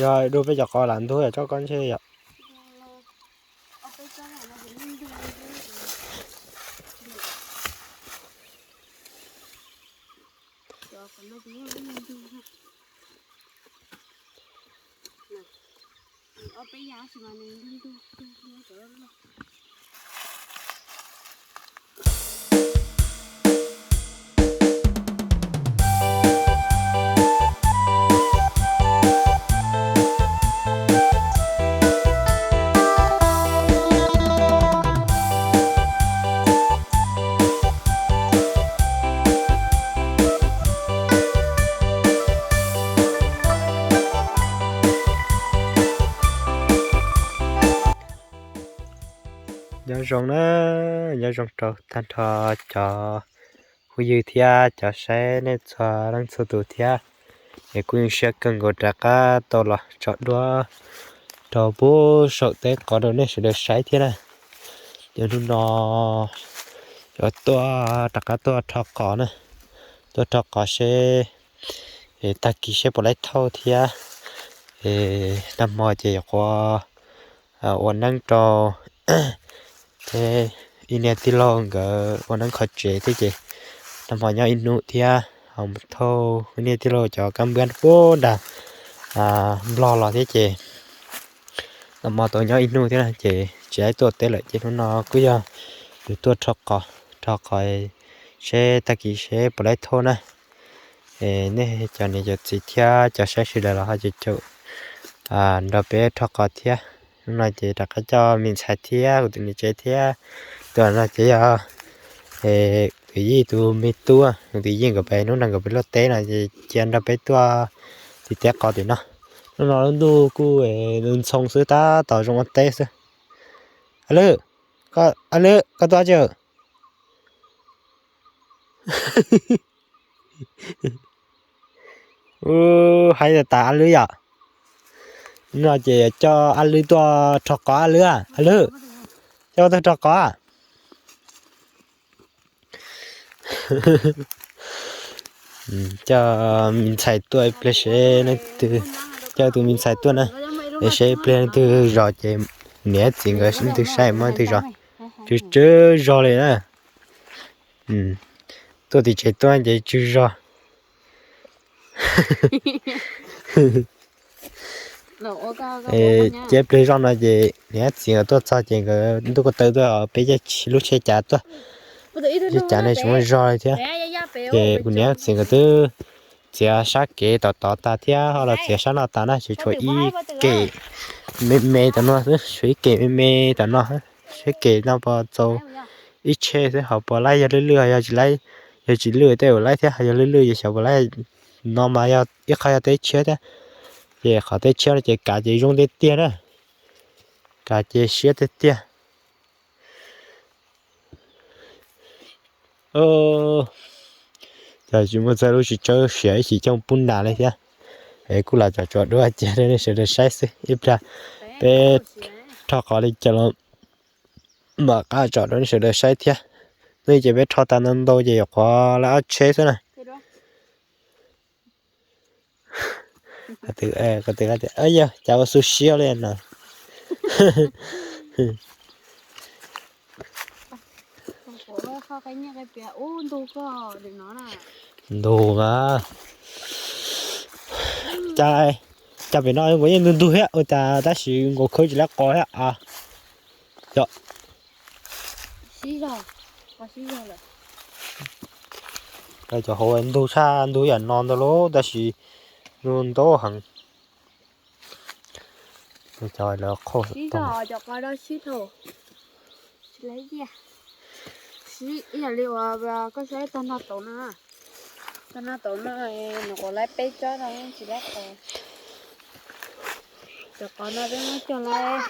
Yog dua peb cov qos lam ntug yom, tsob koj ntshe yom. Nyob zoo na, nyob zoo rau tag nrho cov phooj ywg thiab cov saib nej txhua leej txhua tus thiab. Es kuv zoo siab kawg nkaus rov qab tau los tso duab rau pem saum teb qos rau nej sawv daws saib thiab na. Ces hnub no yuav tuaj rov qab tuaj rho qos na, tuaj rho qos seb tag kis seb puas laib thauj thiab. Nag hmo ces yuav ua neeb rau ib niag tij laug nkawd ua neeb qhov tsev thiab ces nag hmo nyob ib hnub thiab ho mus thauj ib niag tij laug cov kab npab puag nram Nplog los thiab ces nag hmo tau nyob ib hnub thiab na ces tsis laib tuaj teb lawm ces hnub no kuj yog yuav tuaj rho qos, rho qos seb tag kis seb puas laib thauj na. Nej cov niam cov txiv thiab cov saib sawv daws los ho caum caum nrog peb rho qos thiab. Hnub no ces rov qab coj me ntxhais thiab kuv tus niam tsev thiab, tus no ces yog kuv tus yij tus me tub, kuv tus yij nkawd pem hnub no nkawd pem luaj teb no ces cia nrog peb tuaj tim teb qos tim no. Hnub no lub ntuj kuj ntxhoo xwb tab tom zoo ua teb xwb. A Lwm, a Lwm koj tuaj tsi? Haib tas tas A Lwm yom. No ces coj A Lwm tuaj rho qos, A Lwm, A Lwm, coj koj tuaj rho qos. Coj me ntxhais tuaj ib pliag seb, coj tus me ntxhais tuaj na, es seb ib pliag leej twg zos ces niam txiv nkawd leej twg saib muab leej twg zos. Tsw tsw zog li na. Tuaj tim tsev tuaj ces tsw zog. Ces ib pliag zoj no ces niam txiv nkawd tuaj txog ces nkawd ntuj ko taw tuaj peb caug lub tsheb cav tuaj. Tsheb cav ne tsis muaj zog li thiab. Ces kuv niam txiv nkawd twb txiav sab kev tom tod tas thiab ho los txiav sab no tas na, tsis tshuav ib kem me me tom no xwb, tshuav ib kem me me tom no. Sab kev no puas txaus ib tsheb xwb, ho puas laib yog lwj lwj, yog tsis laib, yog tsis lwj tej zaum laib thiab, ho yog lwj lwj ces xyov puas laib. No mas yog ib qho yog teb tshiab thiab, ces qhov teb tshiab no ces kav ces zoo tiag tiag na, kav ces siab tiag tiag. Ces tsis muaj txog lub tsis tsawb siav ib chim coj pub nas li thiab. Es kuj los tso tso duab cia rau nej sawv daws saib xwb, ib pliag peb rho qos li cas los mam qab tso rau nej sawv daws saib thiab. Hnub no ces peb rho tas ntau ntau ces yuav qhuav lawm ob tsheb xwb na. Yog cas ua xu siab li no. Ntug mas, cas pem no nkaus yeej ntug ntug thiab ua cas tab sis nkaus khawb tsis laib qos thiab. Cov hauv ntug tshaj ntug yam no ntau lauj, tab sis ntau heev. Ib yam li uas koj saib tag no tauv no, tag no tauv no, nws kuj laib peb tsob no tsis laib qos. Cov qos no peb muab cog laib,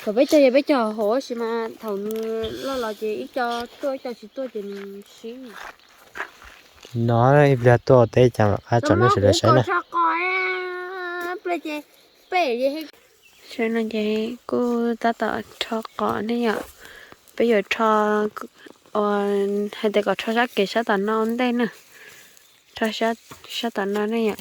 thaum peb cog ces peb cog hauv tab sis mas thaum nws loj los ces ib co tuaj ib co tsis tuaj ces nws sib. No ib pliag tuaj teb cas mam qab tso nej sawv daws saib na. Saib no ces kuj tab tom rho qos ne yom. Peb yuav rho, hais tias kom rho sab kev sab tom no ua ntej na. Rho sab tom no ne yom.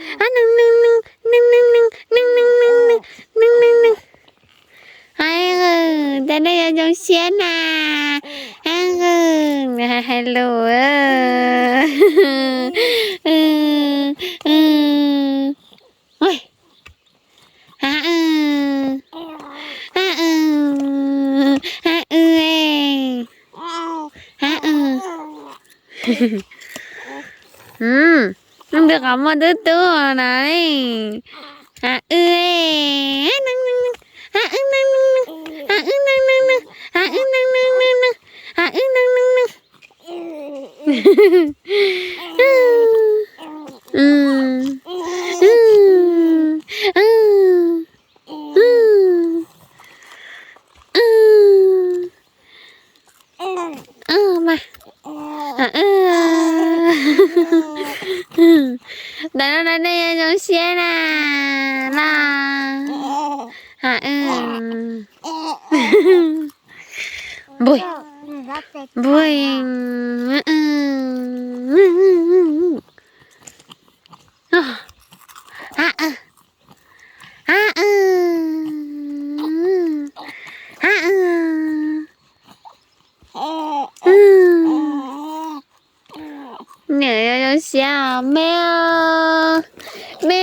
Neeg neeg neeg, neeg neeg neeg, neeg neeg neeg, neeg neeg neeg. Ai, tas nej yuav zoo siab na. Hais lus. Ntawm qhov muaj tub tub na. Wb neeg neeg neeg, wb neeg neeg neeg, wb neeg neeg neeg, wb neeg neeg neeg. Mas, ntawm no nej yuav zoo siab na los. Npug, npug. Nws yuav zoo siab os me, me.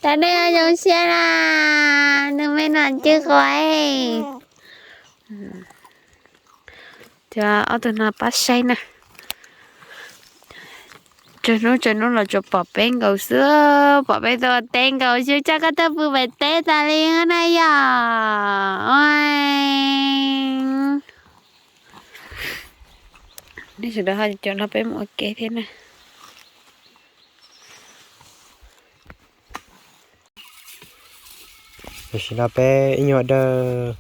Tas nej yuav zoo siab na, nws me no cwj quav. Cov ob tug no pab saib na. Tsaus hnub tsaus hnub los tsuas pom peb nkaus xwb, pom peb tuaj teb nkaus xwb, coj koj tuaj pw pem teb tas li na yom. Nej sawv daws ho caum nrog peb mus ua ke thiab na. Tam sim no peb ib nyuag dawj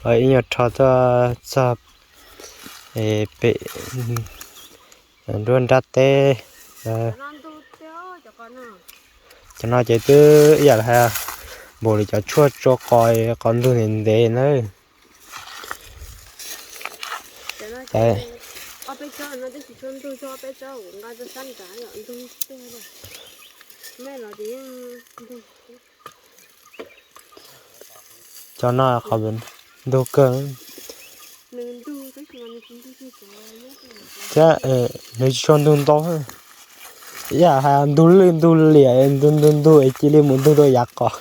los ib nyuag rho tuaj txog pem nruab nrab teb. Cov no ces twb ib yam li hais npaum li cov tshuaj tsua qos, qos ntug ntev ntev na. Cov no qhov ntug kawg. Thiab nws tsis tshua ntug ntau, ib yam hais ntug lwj ntug liam, ntug ntug ntug es cia li mus ntug rau yav qos.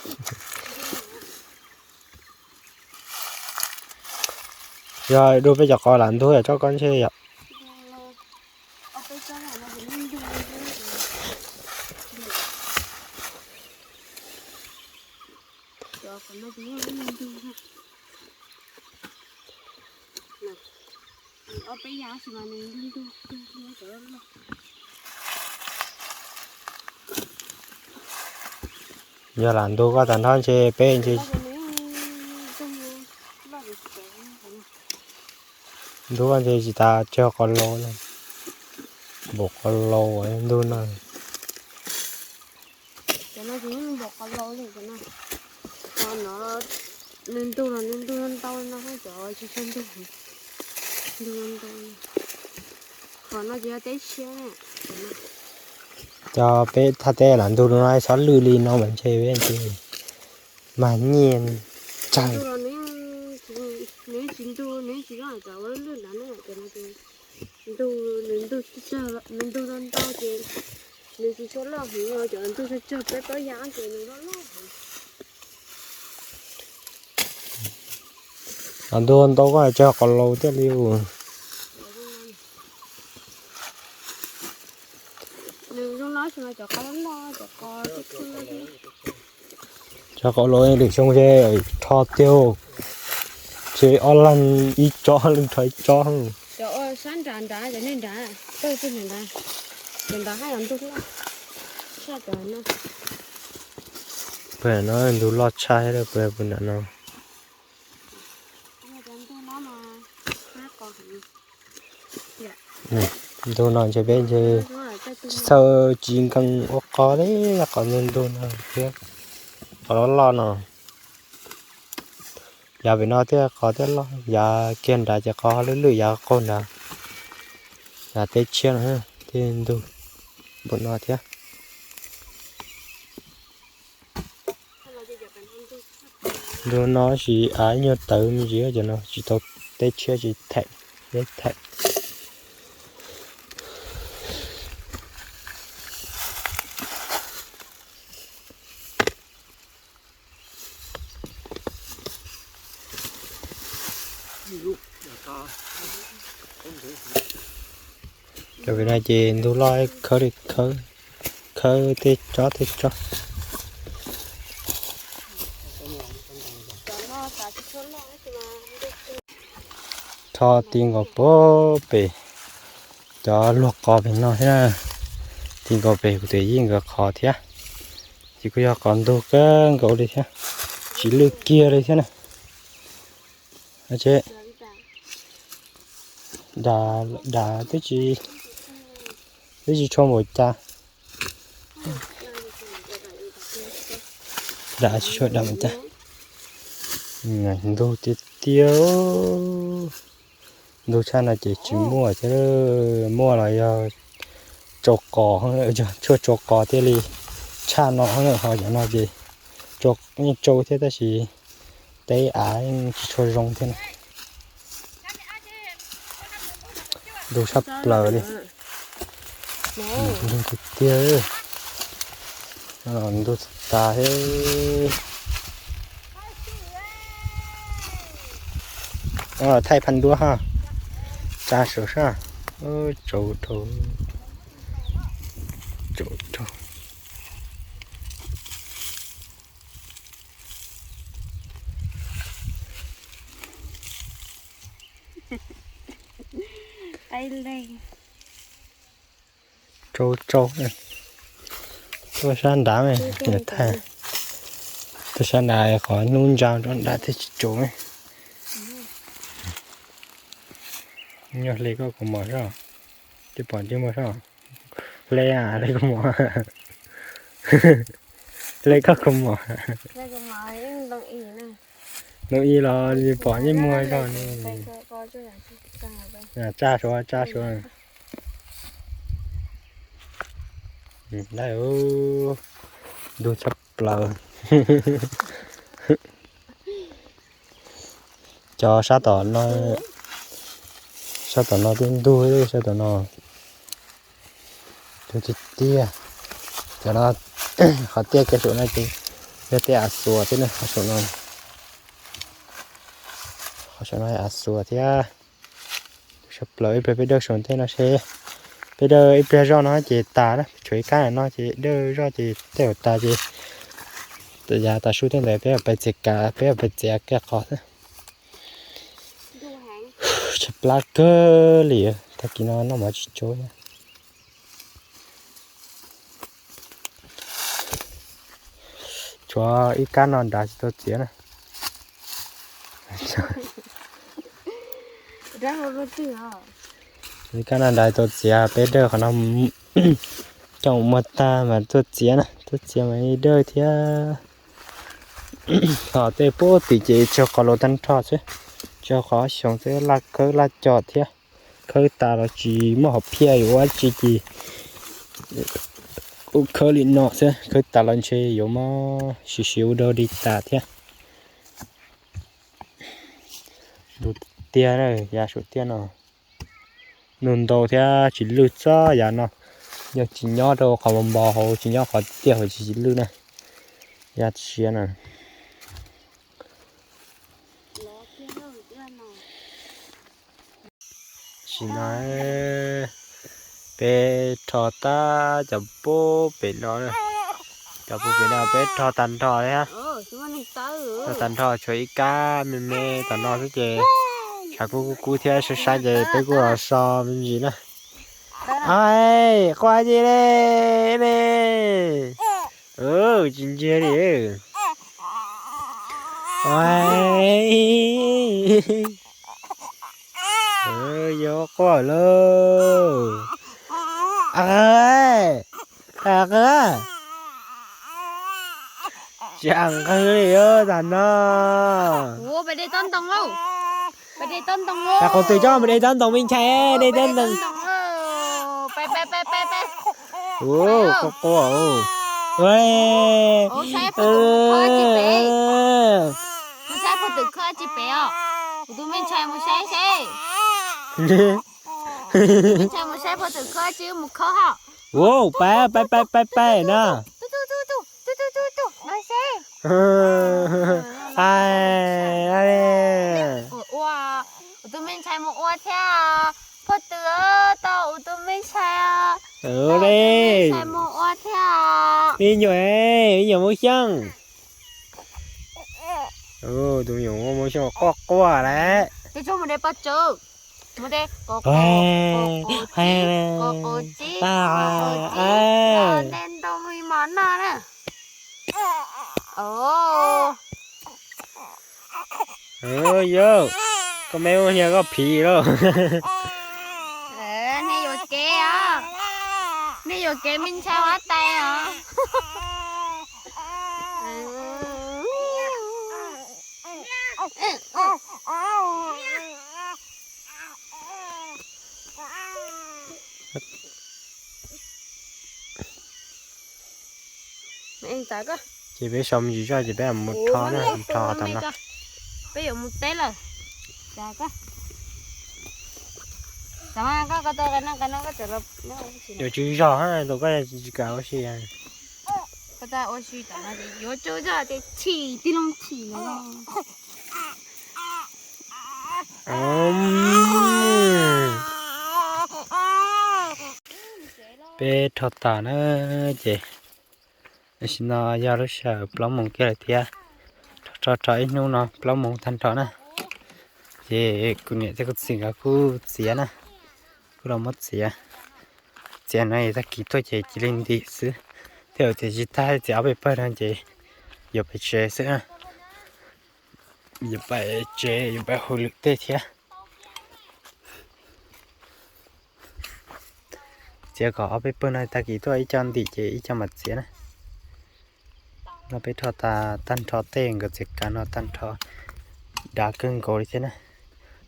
Yog dua peb cov qos lam ntug yom, tsob koj ntshe yom. Yog lam ntug koj tag nrho ntshe peb ntshe ntug koj ntshe tsis tas tsawg qos laus, npaum qos laus ntug no. Cov no ces yeej npaum qos laus li cov no. Nws ntug los nws ntug ntau no, cov tsis tshua ntug, ntug ntau li. Tom no ces yog teb tshiab. Cov peb thaj teb los ntug no xyov lwj li no mas ntshe peb ces mag nyiaj tsawg. Nws tsis ntug, nws tsis loj cov ua lwj nrad ne, cov no ces ntug, nws ntug tsawg, nws ntug ntau ntau ces nws tsis tshua loj heev, cov ntug tsawg tsawg peb pob ya ces nws loj loj heev. Ntug ntau koj tsis qos laus thiaj li. Cov qos laus lwm xyoo ces rho tiag, ces ob leeg ib tsob, leej rho ib tsob. Pab no ntug loj tshaj thiab, pab puag nram no. Ntug no ntshe peb ntshe tsis txhawj tsis nkees ua qos li, qos ntug ntug no thiab, qos loj loj no. Yav pem no thiaj qos thiaj loj, yav kiag nrad ces qos lwj lwj, yav qaug nrad, yav teb tshiab no thiaj ntug npaum no thiab. Ntug no sis av nyuag tawv me ntsis, cov no tsis tau, teb tshiab tsis them, teb them. Cov pem no ces ntug loj khawb li khawb, khawb tej tsob tej tsob. Tho ti nkaus pem, cov luag qos pem no thiab na. Ti nkaus pem kuv tus yij nkawd qhov thiab, ces kuj yog qos ntug kawg nkaus li thiab, tsis lwj kiag li thiab na. Dam, dam twb tsis tshua npaum cas. Dam tsis tshua dam npaum cas. Ntug tiag tiag. Ntug tshaj no ces tsis muaj thiab, muaj los yog tsau qos, tshuaj tsau qos thiaj li tshaj no, ho cov no ces yeej tsau thiab tab sis teb av yeej tsis tshua zoo thiab na. Ntug tshaj plaws li. Ntug tiag tiag. Ntug tas thiab. Thaij phaj duab ha. Tsa saum sab. Tsau rau. Tsau rau. Tsau tsau. Tuaj sab nrad, thaij. Tuaj sab nrad qhov hnub ntsa rau nrad thiaj tsis tsau. Nyuag hle koj kaus mom soj. Twb pom ntsej muag soj. Hle, hle kaus mom. Hle koj kaus mom. Noo i los pom ntsej muag soj ne. Tsa suav, tsa suav. Lawm, ntug tshaj plaws. Cov sab tom no, sab tom no twb ntug, sab tom no ntug tiag tiag. Cov no, qhov tiaj kiag saum no ces yog tej av xuas thiab ne, qhov saum no, qhov saum no av xuas thiab. Sab plaws ib pliag peb dawj saum tej no seb, peb dawj ib pliag zoj no ces tas na, tshuav ib kab no ces dawj zoj ces tej zaum tas ces yav tas su tej ntawd peb pais txiav kav, peb pais txiav kiag qos xwb. Tshaib plab kawg li, tag kis no noj mov tsis tsau. Tshuav ib kab no nrad tsis tau txiav na. Ib kab no nrad tau txiav, peb dawj qhov no coj mus muag tag mas tuaj txiav na, tuaj txiav mas dawj thiab. Ho tej puag tim ces tsis yog qos laus tag nrho xwb, tsis yog qos xyoob xwb, laj kawb laj cos thiab. Khawb tas los tsis muaj hom phiaj yuav ua dab tsi ces kuj khawb li no xwb, khawb tas los ntshe yuav muab siv siv ua dog dig tas thiab. Ntuj tiag na, yav saum tiaj no ntuj ntau thiab tsis lwj txog yav no. Yog tsis nyob rau qhov npos hauv, tsis nyob qhov tiaj hauv tsis lwj na. Yav siav na. Sim no peb rho tab cov pub pem no, cov pub pem no peb rho tag nrho li, rho tag nrho tshuav ib kab me me tom no xwb ces tshav kuj kub kub thiab saib saib ces peb kuj los so me ntsis na. Quaj ci le ne. Tsis ntsiag li. Yog quaj lauj. Tsis nqag li tag no. Pais qhov twg coj mus de tob ntoo me ntshai, de tob ntoo. Quaj quaj. Mus saib phauj twm khawb tsi pem os. Kuv tus me ntshai mus saib seb. Me ntshai mus saib phauj twm khawb tsi, wb mus khawb hos. Pais pais pais pais pais na. Ua, kuv tus me ntshai mus ua thiab. Phauj twm, tau kuv tus me ntshai, tau kuv tus me ntshai mus ua thiab. Me nyuam, me nyuam Hmoob Xyooj. Tus me nyuam Hmoob Xyooj quaj quaj lawm. Mus de paj tsawb, mus de qos, qos, qos tsib, qos tsib, de ntoo li mos noj na. Yog koj me ua niag koj phiv lauj. Nej yuam kev os, nej yuam kev me ntshai huab tais os. Ces peb so me ntsis zoj ces peb mus rho na, rho tom no. Peb yuav mus teb lawm. Yuav tswv zog tus koj tsis kam ua si. Yuav tswv zog ces chim tij loo chim no. Peb rho tas na, ces tam sim no yog lub sij hawm plaub moos kiag lawm thiab. Rho rho ib hnub no plaub moos tag nrho na, ces kuv niam thiab kuv txiv nkawd kuj txiav na, kuj los muab txiav. Txiav no tag kis tuaj ces cia li ntim xwb, thiab tias tsis tag txiav ob peb pawg no ces yuav pais tsev xwb na. Yuav pais tsev, yuav pais hauj lwm tej thiab. Txiav kom ob peb pawg no tag kis tuaj ib co ntim ces ib co mam txiav na. No peb rho tas tag nrho tej nkawd txiav kav no tag nrho, dav kawg nkaus li thiab na.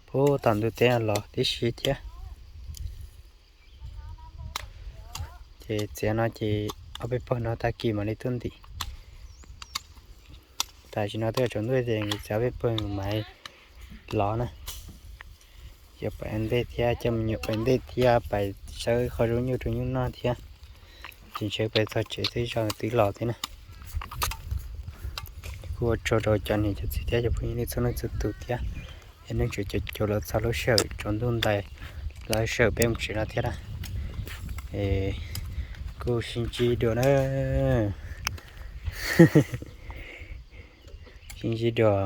Puag tom ntug teb no los tib si thiab. Ces txiav no ces ob peb pawg no tag kis mam li tuaj ntim. Tam sim no twb yuav tsaus ntuj ces nkawd txiav ob peb pawg mam li los na. Yuav pais ua ntej thiab, coj me nyuam pais ntej thiab, pais sawb qhov zoo nyuj rau nyuj noj thiab. Ces ntshe pais txog tsev twb zoo twb los thiab na. Kuj ua tsaug rau cov niam cov txiv thiab cov phooj ywg nej txhua leej txhua tus thiab. Yog nej tseem caum caum los txog lub sij hawm tsaus ntuj ntais los sij hawm peb mus tsev no thiab na. Es kuj sib ntsib dua na. Sib ntsib dua.